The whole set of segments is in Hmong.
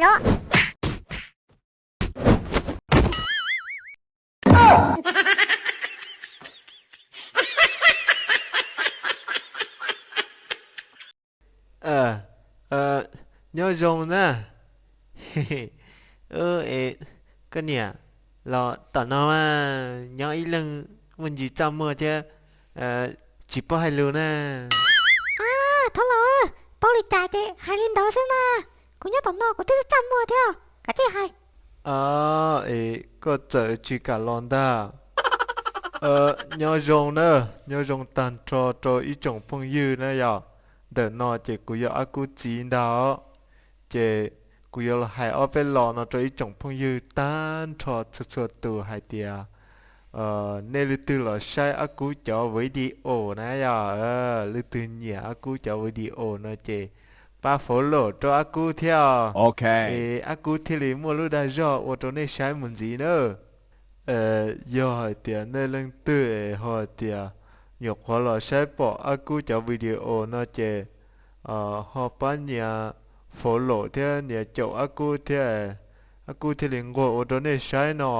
Rov. Nyob zoo na. Koj niam, los tom no mas nyob ib leeg muaj ntsis txaj muag thiab tsis paub hais lus na. Thaub laus, paub li cas ces hais li ntawd xwb mas. Kuv nyob tom no kuv twb txaj muag thiab, kav tsij hais. Es koj txawm tsis kam los ntag. Nyob zoo na, nyob zoo tag nrho rau ib tsoom phooj ywg na yom. Ntawm no ces kuv yog Ab Kub txiv ntag os. Ces kuv yuav los hais ob peb lo no rau ib tsoom phooj ywg tag nrho txhua txhua tus hais tias nej leej twg los saib Ab Kub cov video na yom, leej twg nyiam Ab Kub cov video no ces pab follow rau Ab Kub thiab. Es Ab Kub thiaj li muaj lub dag zog ua rau nej saib mus ntxiv na. Yog hais tias nej leej twg es ho hais tias nyuam qhuav los saib pom Ab Kub cov video no ces ho pab nias follow thiab nias caum Ab Kub thiab, Ab Kub thiaj li nquag ua rau nej saib no.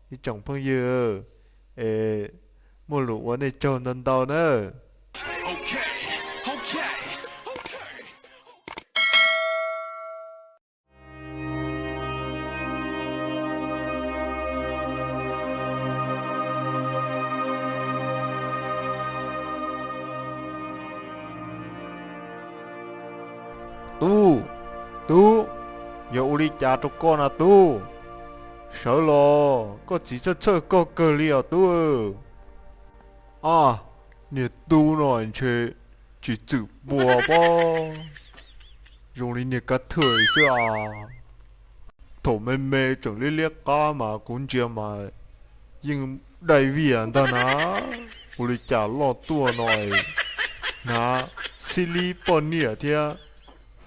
Ib tsoom phooj ywg, es muaj lus ua nej tsaug ntau ntau na. Tub, tub, yog ua li cas rau koj na tub? Sawv los, koj txiv txhawj txhawj koj kawg li os tub. Ab, niag tub no ntshe tsis txwm puas pob, zoo li niag kav thawj xwb as. Thaum me me tseem liab liab qab mas kuv ntsia mas yeej dai vias ntag na. Ua li cas loj tuaj no hnav xib lib poj niam thiab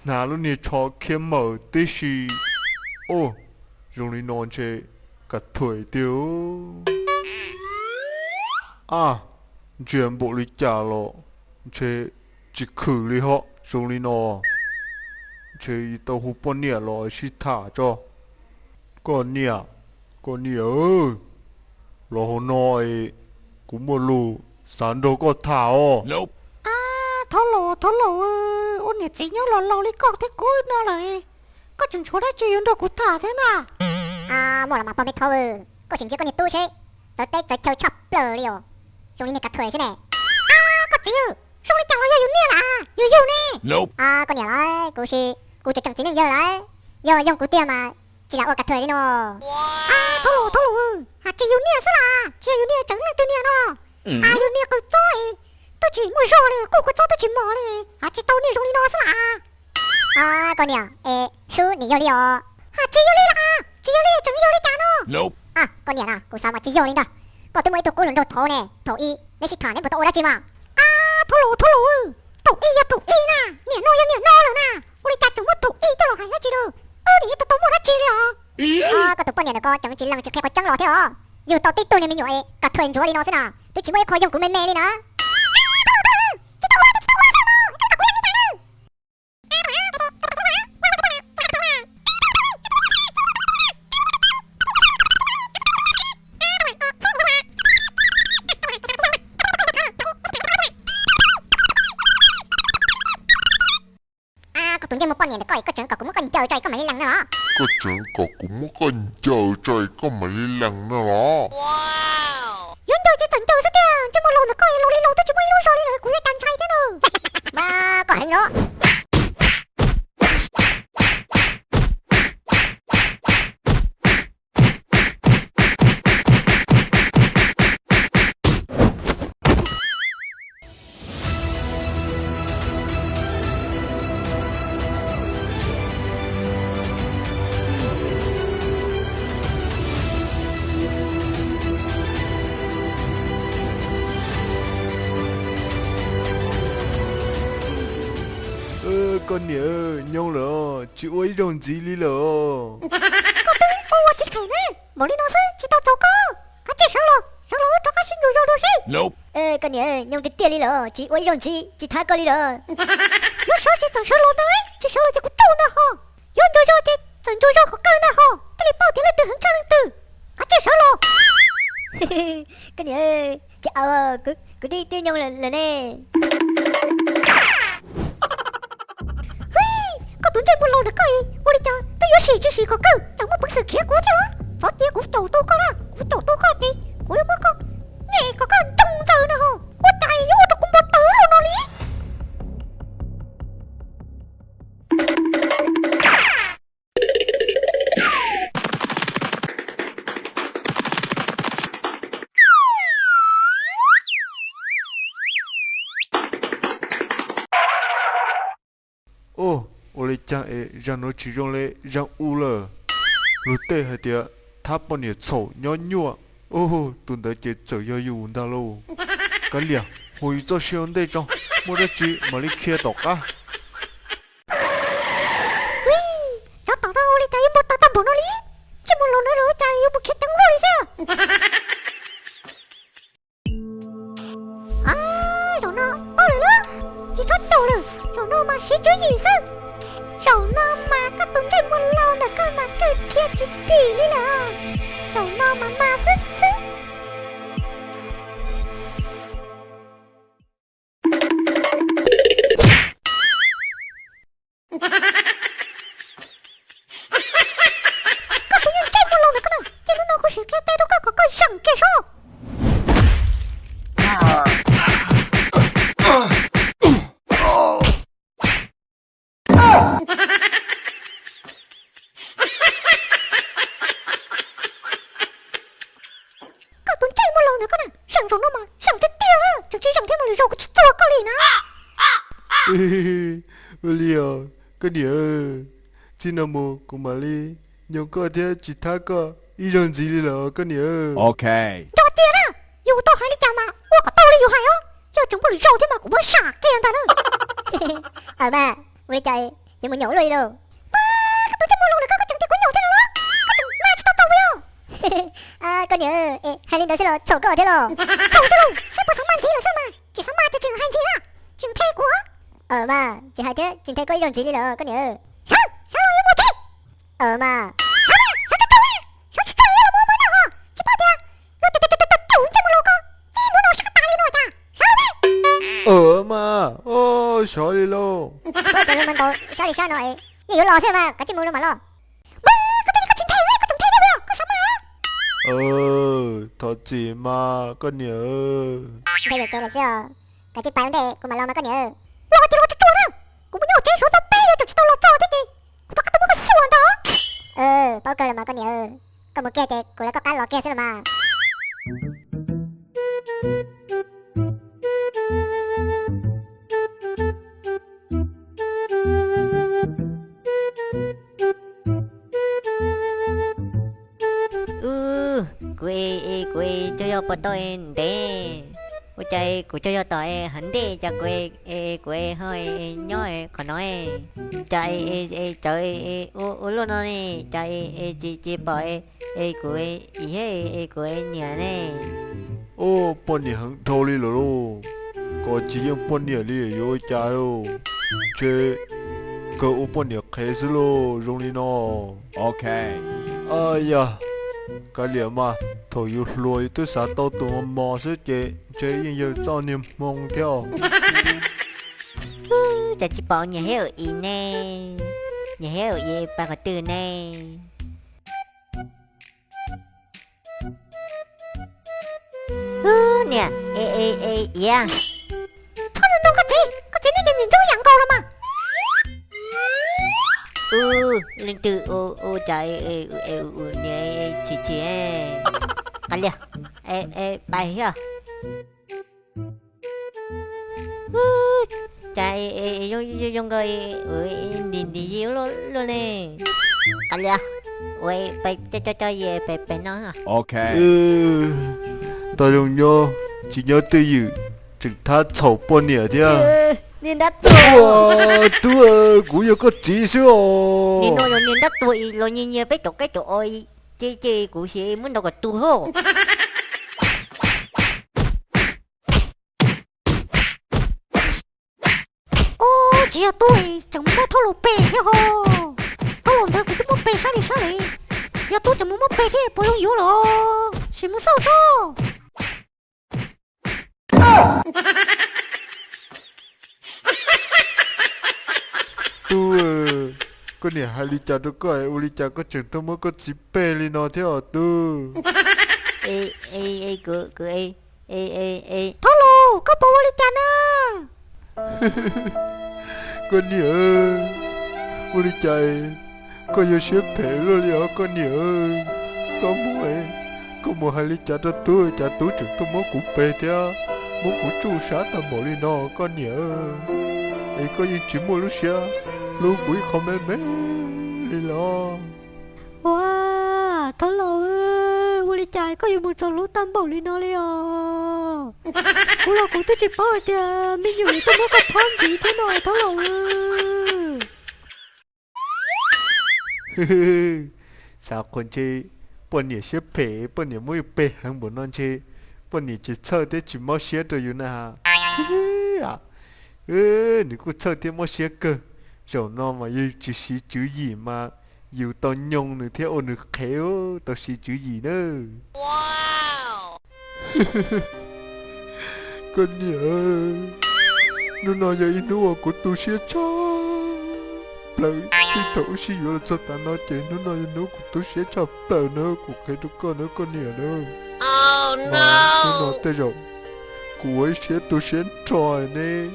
hnav lub niag tsho khiab mawm tib si. Oj, zoo li no ntshe kav thawj tiag. Ab, ntsia npaum li cas los ntshe tsis khwm li ho zoo li no. Ntshe tau hu poj niam los sib tham tso. Koj niam, koj niam, los hauv no es kuv muaj lus xav nrog koj tham os. Ab, thaub laus, thaub laus, ua niam txiv nyob los laus li koj thiab kuv no lawm, koj tseem tshuav dab tsi yuav nrog kuv tham thiab na? Muaj los mas pog me thaub, koj sim ntsia koj niag tub seb, txawv teb txawv chaw tshaj plaws li os, zoo li niag kav thawj xwb ne. Ab, koj txiv, zoo li cas los yog yus niam lawm, yus yug ne. Koj niam lawm, kuv, kuv tseem tseem txiv neej yawg lawm, yog yog kuv tiag mas tsis lam ua kav thawj li no. Ab, thaub laus, thaub laus, has tsis yus niam xwb las, tsis yog yus niam tseem leej twg niam no. Has yus niam qw txob es twb tsis muaj zog li, quj quj txob twb tsis mos li, has tsis tau niam zoo li no xwb las. Koj niam, es sub nim yog li os. Has tsis yog li las, tsis yog li tseem yog li cas no? Koj niam na, kuv xav mas tsis yog li ntag. Koj twb muaj ib tug kub hluas nraug thaud ne, thaum ub neb sib tham neb puas tau ua dab tsi mas? Ab, thaub laus, thaub laus, thaum ub yog thaum ub na, niam no yog niam no lawm na, ua li cas tseem muab thaum ub coj los hais dab tsi lawm? Wb nim yeej tau tau muaj dab tsi li os. Koj tus poj niam ntawm ko tseem tsis lees tsis qhia qhov tseeb los thiab os. Yug tau tib tug niag me nyuam es kav thawj ntsuav li no xwb na, twb tsis muaj ib qho yoog kuv me me li na. Koj tus ntsej muag poj niam ntawm koj es koj tseem kom kuv muab koj ncaws tso es koj mam li lees no los? Koj tseem kom kuv muab koj ncaws tso es koj mam li lees no los? Yuav ncaws ces txawm ncaws xwb tiag, ntsej muag laus ntawm koj es laus li laus twb tsis muaj ib lub zog li lawm, kuv yuav cas ntshai thiab na. Koj heev los. Koj niam, nyob lawm, tsis ua ib zaug ntxiv li lawm. Koj twb ua ua txiv qhem ne, npaum li no xwb tsis tau txaus koj, kav tsij sawv los, sawv los rov qab sib nrug zog dua seb. Koj niam, nyob tiag tiag li lawm, tsis ua ib zaug ntxiv tsis thab koj li lawm. Yuav sawv ces txawm sawv los ntag, tsis sawv los ces kuv tuaj ntag ho. Yuav nrug zog ces Txawm ntsuas zog qhov kawg ntag ho, thiaj li paub tias leej twg heev tshaj leej twg. Kav tsij sawv los. Koj niam, tsis, kuv twb twb nyoo lawm ne. Koj tus ntsej muag laus ntawm koj ua li cas twb yuav sim tsis sim qhov kawg, cas muaj peev xwm khiav kuv thiab los? Txhob cia kuv caum tau koj na, kuv caum tau koj ces kuv yuav muab koj nyem kom koj nroo ntxaws no ho. Ua cas yuav ua rau kuv npau taws ua luaj no li. Ua li cas es zaum no tsis zoo li zaum u lawm? Luag tej hais tias thab poj niam txhaum nyob nyuaj. Tus ntawd ces txawm yog yus ntag lauj. Kav liam, hu yus txoj sia ua ntej tso, muaj dab tsi mam li qhia tom qab. Cov tom no ua li cas yuav npau taws tag npaum no li? Ntsej muag laus no los cas yuav mus khiav ceev luaj li thiab. Zaum no paub lawm lauj, tsis txhob caum lawm, zaum no mas siv tswv yim xwb. Zaum no mas koj tus ntsej muag laus ntawm koj mas kawg dhia tsis dim li lawm. Zaum no mas mas xwb xwb. Koj tus nyuag ntsej muag laus ntawm koj na, ces hnub no kuv sim qhia cai rau koj kom koj zeem kiag saib. Koj tus ntsej muag laus ntawm koj na, zeem zaum no mas zeem tiag tiag na, tseem tsis zeem thiab no lwm zaus kuv tsis txuag koj li na. Ua li os koj niam, txij no mus kuv mam li nyoo koj thiab tsis thab koj ib zaug ntxiv li lawm koj niam. Nco cia na, yus tau hais li cas mas ua kom tau li yus hais os, yog tseem muaj lwm zaus thiab mas kuv muab sam kiag ntag na. Aws mas, ua li cas yuav mus nyaum luaj li lauj? Koj tus ntsej muag laus ntawm koj, koj tseem tias kuv nyaum thiab no los? Koj tseem mas tsis tau txaus li os. Koj niam, hais li ntawd xwb los txhaum koj thiab los? Txhaum tiag lauj, saib puas xav mas ntxiv lawm xwb mas, tsis xav mas ces tsis hais ntxiv na, tsis nthe kuv. Aws mas, tsis hais thiab tsis nthe koj ib zaug ntxiv li lawm koj niam. Sawv, sawv los yuav mus tsev. Aws mas, sawv mas, sawv tsis tau, sawv tsis tau los mus ua mov noj ho, tsis paub tias luag caum caum caum caum ntsej muag laus ko, ib hnub no sab tas li no cas, sawv los mas. Aws mas, sawv li lauj. Tsis paub tias luag mas ntaus sab li sab no, yeej yuav los xwb mas, kav tsij mus los mas los. Mas koj twb tias koj tsis nthe, koj tseem nthe thiab, koj xav mas. Thov txim mas koj niam. Nthe yuam kev lawm xwb os, kav tsij pais ua ntej kuv mam los mas koj niam. Los ces los tsuag tsuag na, kuv mus nyob hauv tsev suav tau peb yog tseem tsis tau los txog thiab ces kuv rov qab tuaj muab koj xyuas ntag. Paub kawg los mas koj niam, koj mus kiag ces kuv lawv koj qab los kiag xwb los mas. Ub, kuv e, kuv e cog yog puas tau e ntev, ua cas kuv cog yog tom e hav ntej cas kuv e, kuv e ho nyob qhov no e, cas e tsawv ua luaj no ne, cas e tsis pom e, kuv e thiab e kuv e niam ne. Ub, poj niam heev dhau li lawm lauj, koj tsis yeej poj niam li yuav ua cas lauj, ntshe kawg ua poj niam qhev xwb lauj zoo li no. Yog, kav liam mas, thaum yus hluas yus twb xav tau tus mos mos xwb ces ntshe yeej yog txoj niag hmoo thiab. Cas tsis pom niam thiab ua i ne, niam thiab ua i pais qhov twg ne? Niam, e, e, e, iav. Txhob nug koj txiv, koj txiv neb ces ntxim ntxub yam nkaus los mas. Ub, leej twg ua cas e, e, niam chim chim, kav liam, e, pais thiab. Cas zoo zoo nkaus ntim ntim yig luaj ne. Kav liam, ua pais coj coj coj yig pem pem no. Tau zoo nyob, tsis nyob twj ywm, tseem thab txhaum poj niam thiab. Niag nrab tuag. Tub, kuv yog koj txiv xwb os. Niag no yog niag nrab tuag los nyiag nyiag peb cov qaib cov os, ces ces kuv xav muab ntaus kom tuag. Ub, tsis yog tub, tseem muab thauj lus pem thiab ho. Ua ntawd kuv twb muab peg sab li sab li, yog tub tseem mus muab peg thiab puas zoo yuav los sim mus xauj soj. Tub, koj niam hais li cas rau koj, ua li cas koj tseem tuaj muab koj txiv peg li no thiab os tub? Thaub laus, koj puas ua li cas na? Koj niam, ua li cas koj yuav siab phem luaj li os koj niam? Koj mus, koj mus hais li cas rau tub, cas tub tseem tuaj muab kuv peg thiab muab kuv tsuj sab tag npaum li no koj niam? Es koj yeej tsis muaj lub siab hlub kuv ib qho me me li los? Ua, thaub laus, ua li cas koj yuav mus txog hlub tag npaum li no li os? Kuv los kuv twb tsis paub hais tias me nyuam tuaj muab koj phob ntxiv thiab no thaub laus. Xav qhuas ntshe poj niam siab phem, poj niam muab yus peg heev npaum no ntshe poj niam tsis txhawj thiab tsis mob siab rau yus na. Nws kuj txhawj thiab mob siab kawg. Zaum no mas yus tsis siv tswv yim mas yus tau nyoo nws thiab ua nws qhev, tau siv tswv yim nawb. Koj niam, hnub no yog ib hnub uas kuv tu siab tshaj plaws txij thaum wb sib yuav los txog tav no ces hnub no yog hnub kuv tu siab tshaj plaws na, kuv qhia rau koj na koj niam na. Mas hnub no tej zaum kuv ua ib siab tu siab nrho neb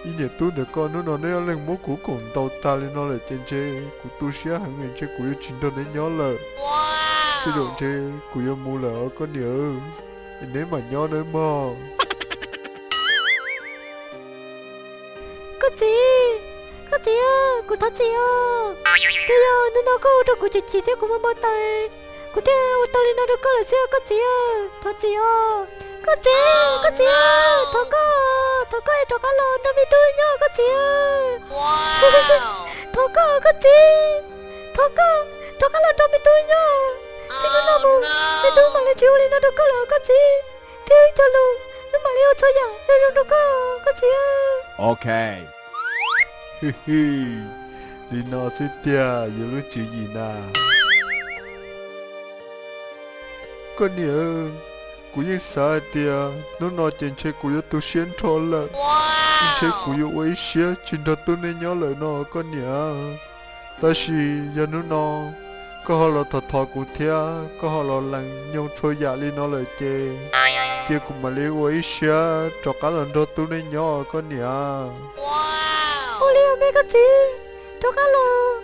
ib niam tub ntawm koj, hnub no neb ob leeg muab kuv koom ntaus tag li no lawm ces ntshe kuv tu siab heev ntshe kuv yuav tsis nrog neb nyob lawm. Tej zaum ntshe kuv yuav mus lawm os koj niam, es neb mam nyob nawb mog. Koj txiv, koj txiv, kuv thov txim os. Twb yog hnub no koj ua rau kuv chim chim thiab kuv mob mob taw, kuv thiaj ua tau li no rau koj lawm xwb os koj txiv. Thov txim os. Koj txiv, koj txiv, thov koj, thov koj rov qab los nrog me tub nyob koj txiv. Thov koj koj txiv, thov koj rov qab los nrog me tub nyob. Txij hnub no mus me tub mam li tsis ua li no rau koj lawm koj txiv. Thiab ib co lus wb mam li ua txhua yam zoo zoo rau koj koj txiv. Li no xwb tiag, yus lub tswv yim na. Koj niam, kuv yeej xav hais tias hnub no ces ntshe kuv yuav tu siab nrho lawm, ntshe kuv yuav ua ib siab tsis nrog tub neb nyob lawm no koj niam. Tab sis yog hnub no koj ho los thov thov kuv thiab koj ho los lees nyoo txhua yam li no lawm ces cia kuv mam li ua ib siab rov qab los nrog tub neb nyob koj niam. Ua li os me koj txiv, rov qab los,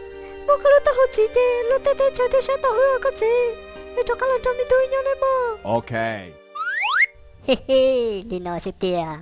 muab koj lub taub hau txiv ces luag tej teb chaws thiaj saib tau wb os koj txiv. Es rov qab los nrog me tub nyob nawb mog. Li no xwb tiag.